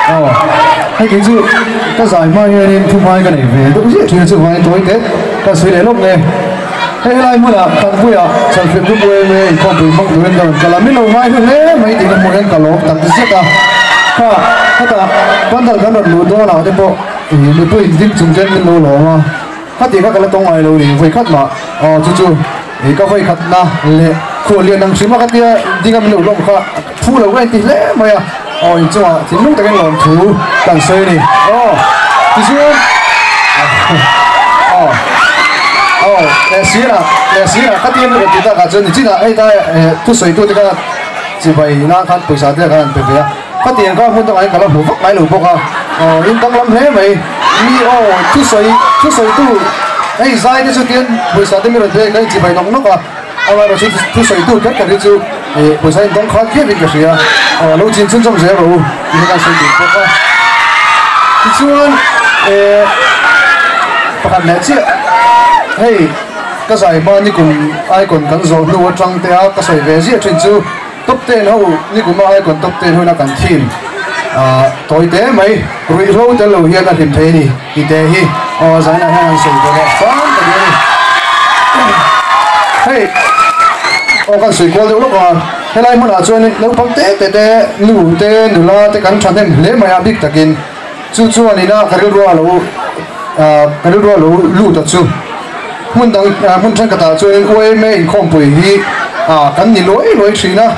Aw, hei kei chu ka zai hma hianin thumai ka nei ve deuh ziah thin a, chuvangin tawi te ka sawi leh lawk nge. Hei helai hmunah Thanpuia Chalfilh Group yma inkhawmpui hmang turin ka rawn kal a, min lo ngai hlu hle mai tih ka hmuh hian ka lawm tak zet a. Kha hetah pandal kan rawn luh dawnah te pawh mipui ding chung ten min lo lawm a, khati kha ka la tawng ngai lo ni vawikhat mah aw chu chu ka vawikhatna leh khuallian ang hrim a ka tia ding a min lo lawm kha phu lo ka inti hle mai a, aw inchungah thinlung takin lawmthu kan sawi a ni aw tichuan aw aw leh sirah leh sirah ka tia min rawn ti takah chuan nichinah hei ta thusawi tute kha chibai nan khan pawisa te khan an pe ve a ka tiang kha hmun dangah hian ka la hmu vak ngai lo bawk a aw in danglam hle mai mi aw thusawi thusawi tu hei zai te chu tian pawisa te min rawn pe ka inchibai nawk nawk a. Amaherawhchu thusawi tu kher kher hi chu pawisa in dawng khat viau in ka hria, lo chin chhunchawm zel rawh u tih hi kan sawi duh bawk a. Tichuan pakhat leh chiah hei ka zai hma nikum icon kan zawh hnu atang te a ka sawi ve ziah thin chu top ten ho nikum a icon top ten hun a kan theme tawi te mai ruihhlo tel lo hian a hlim thei a ni. Tite hi aw zainah hian an sawi ve leh hram ka duh a ni. Hei aw kan sawi kual deuh lawk a, helai hmunah chuan naupang te te te nu te nula te kan thahnem hle mai a bik takin chu chuan ina ka rilru a lo ka rilru a lo lut a chu hmun dang hmun thenkhatah chuanin UAMA inkhawmpui hi kan ni luai luai thin a.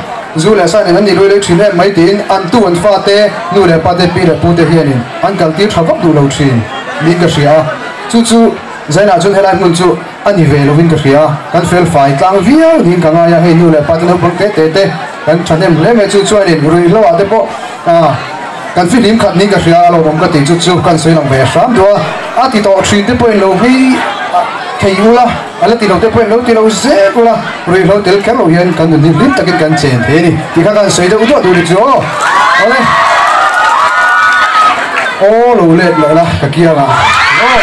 Zu leh sa nen an ni luai luai thin em mai tiin an tu an fate, nu leh pate, pi leh pute hianin an kaltir tha vak duh lo thin niin ka hria a. Chu chu Zainah chuan helai hmun chu a ni ve lovin ka hria a, kan fel fai tlang viau niin ka ngai a, hei nu leh pate naupang te te te kan thahnem hle mai chu chuanin ruihhlo ah te pawh kan fihlim khat niin ka hria a, lawmawm ka tih chu chu kan sawi lang ve hram duh a, a ti tawh thin te pawhin lo hei thei ula. A la ti lo te pawhin lo ti lo zel ula, ruihhlo tel kher lo hian kan nunni hlim takin kan chen thei a ni tih kha kan sawi deuh duah duh ni chu aw. Awle. Aw lo let leh la ka kiang ah. Aw.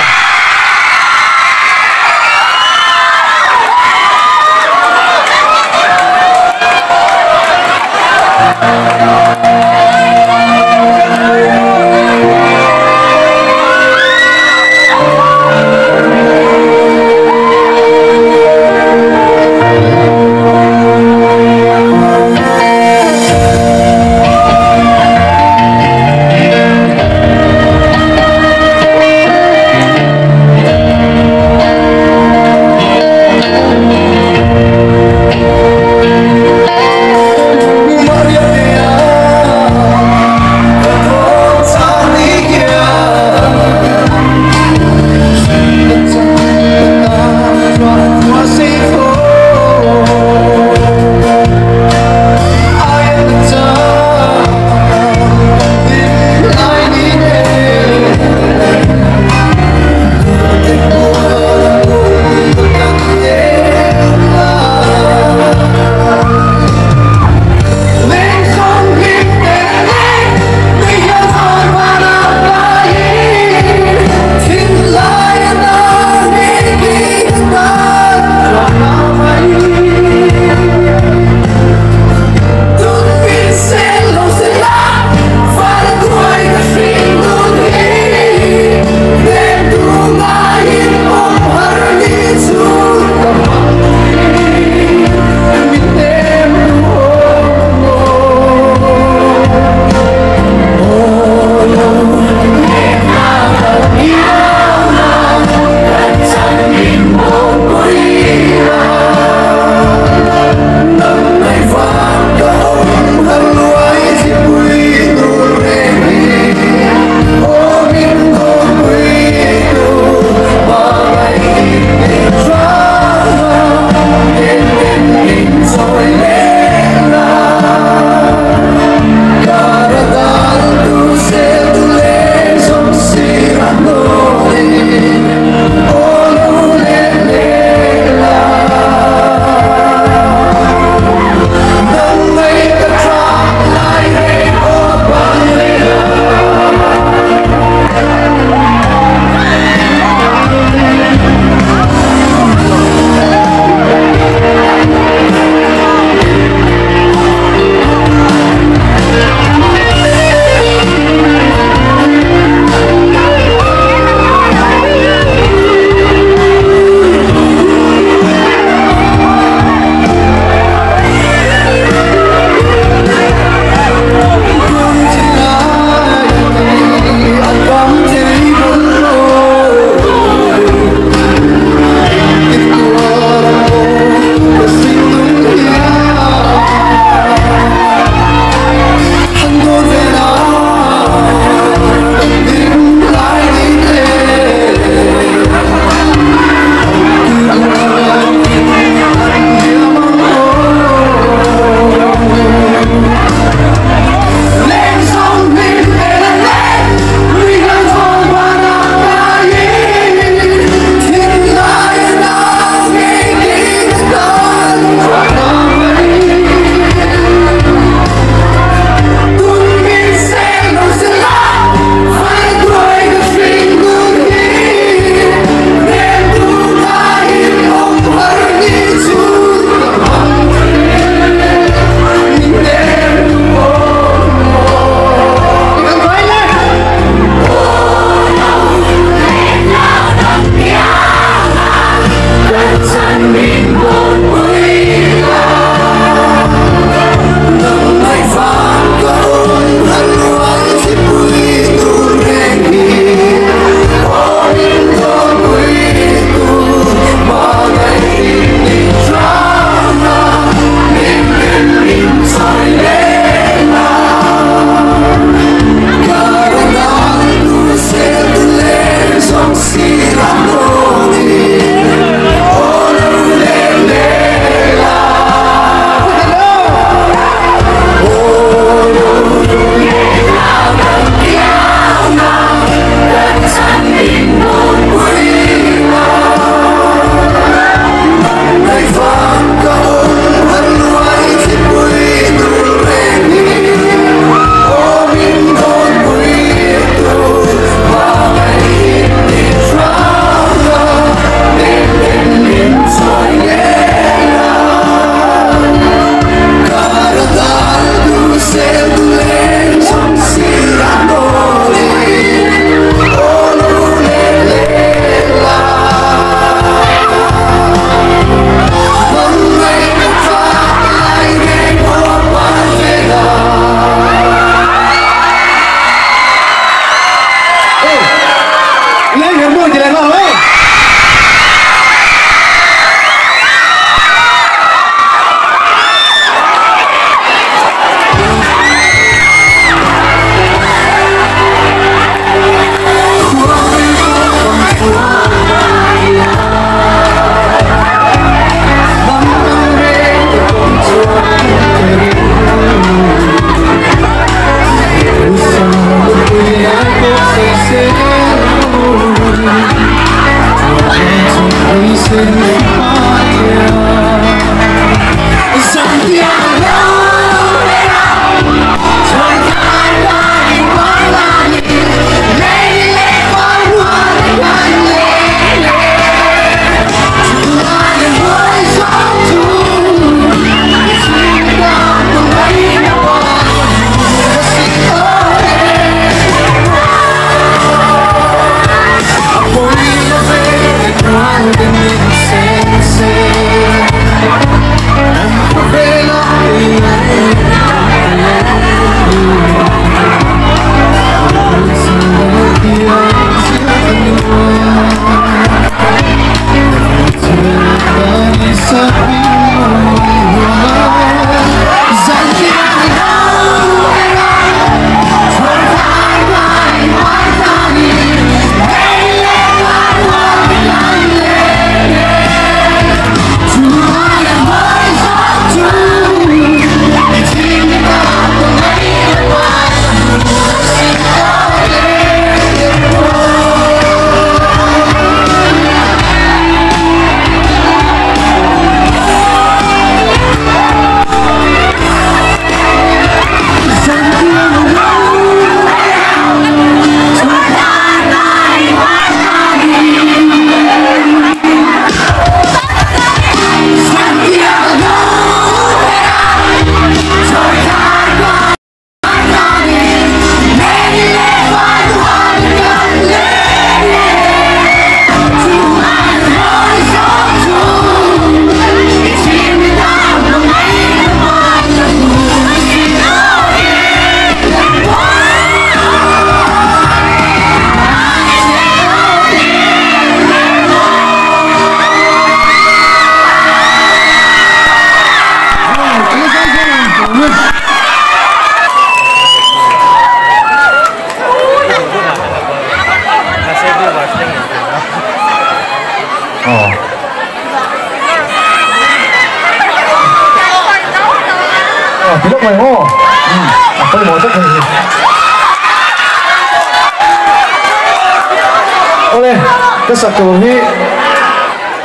Ka sak tur hi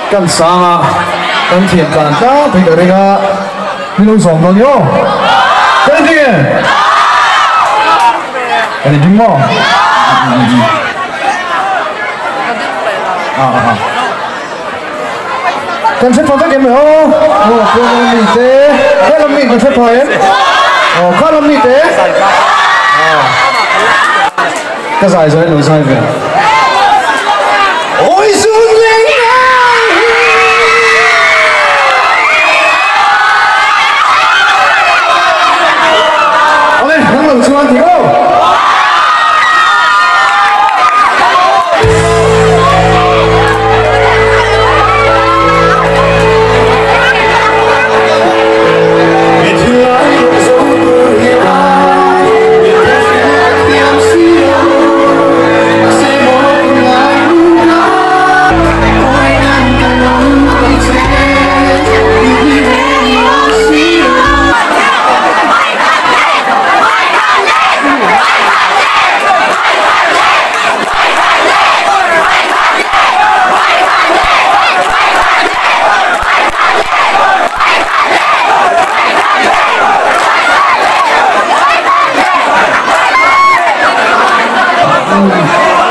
kan sang a, kan thiam tlan tlangpui ka ring a, min lo zawm dawn ni aw. Kan inring em? Kan inring maw? Kan hre pha vek em aw? Aw, pawn lam mi te, he lam mi kan hre pha em? Aw, kha lam mi te. Ka zai zai lo zai ve. Oi zun leng Ole, nang lo chuan ti o.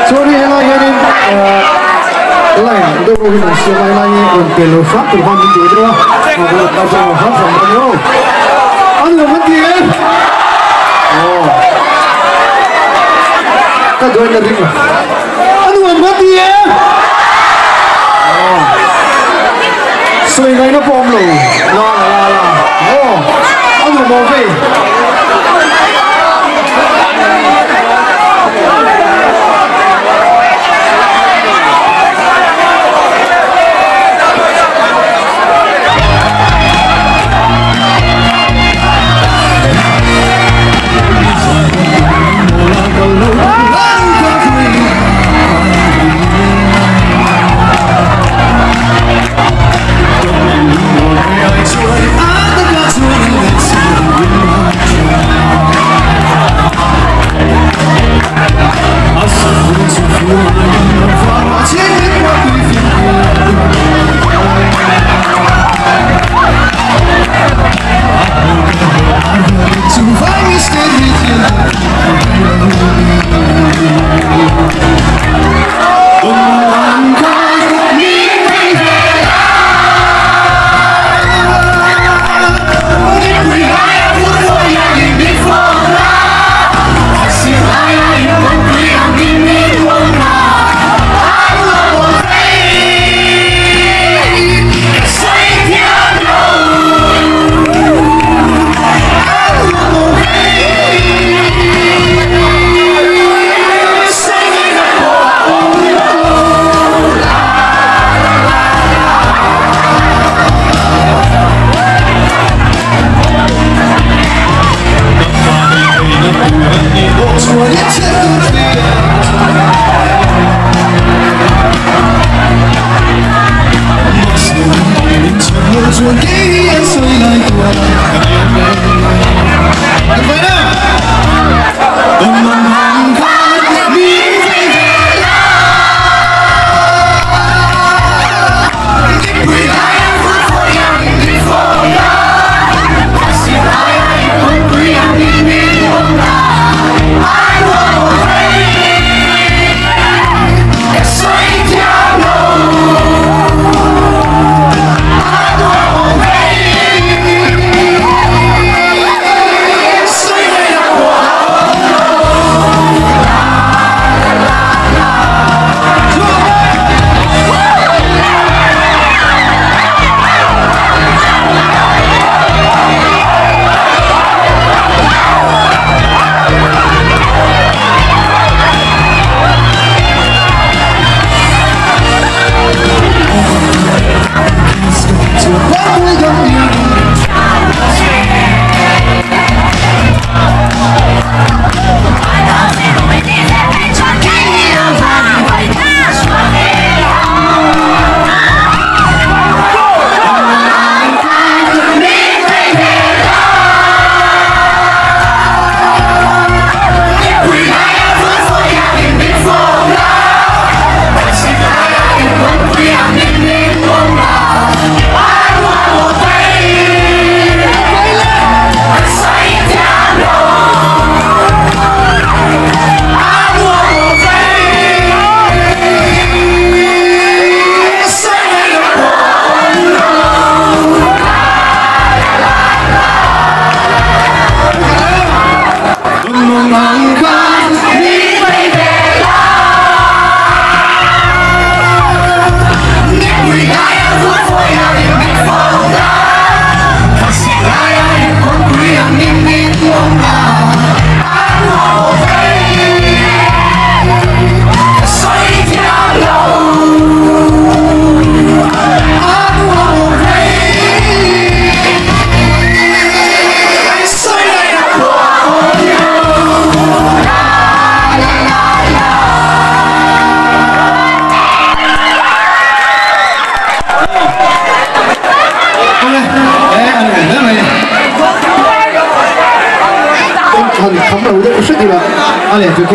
Chuan hei helai hianin line deuh ho hi kan siam a, helai hi rawn pel lo hram tur khan min duh deuh a, rawn kal pawh hram hram a ni aw. A nuam an ti em? Aw. Ka duai ka ring lo. A nuam ka ti em? Aw. Sawi ngaihna pawh awm lo. La la la la. Aw. A nuam awm vei.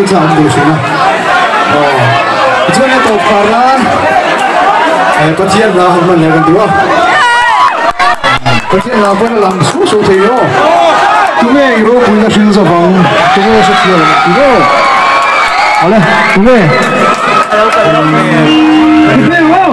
kha an duh thin a. Aw. Tichuan a tawp khar nan Pathian hla han hman leh kan duh a. Pathian hla pawn a lang suh suh thei lo. Tunge i ropuina hril zavang? Tunge hrethiam ang ti lo? Awle, tunge? Tunge maw?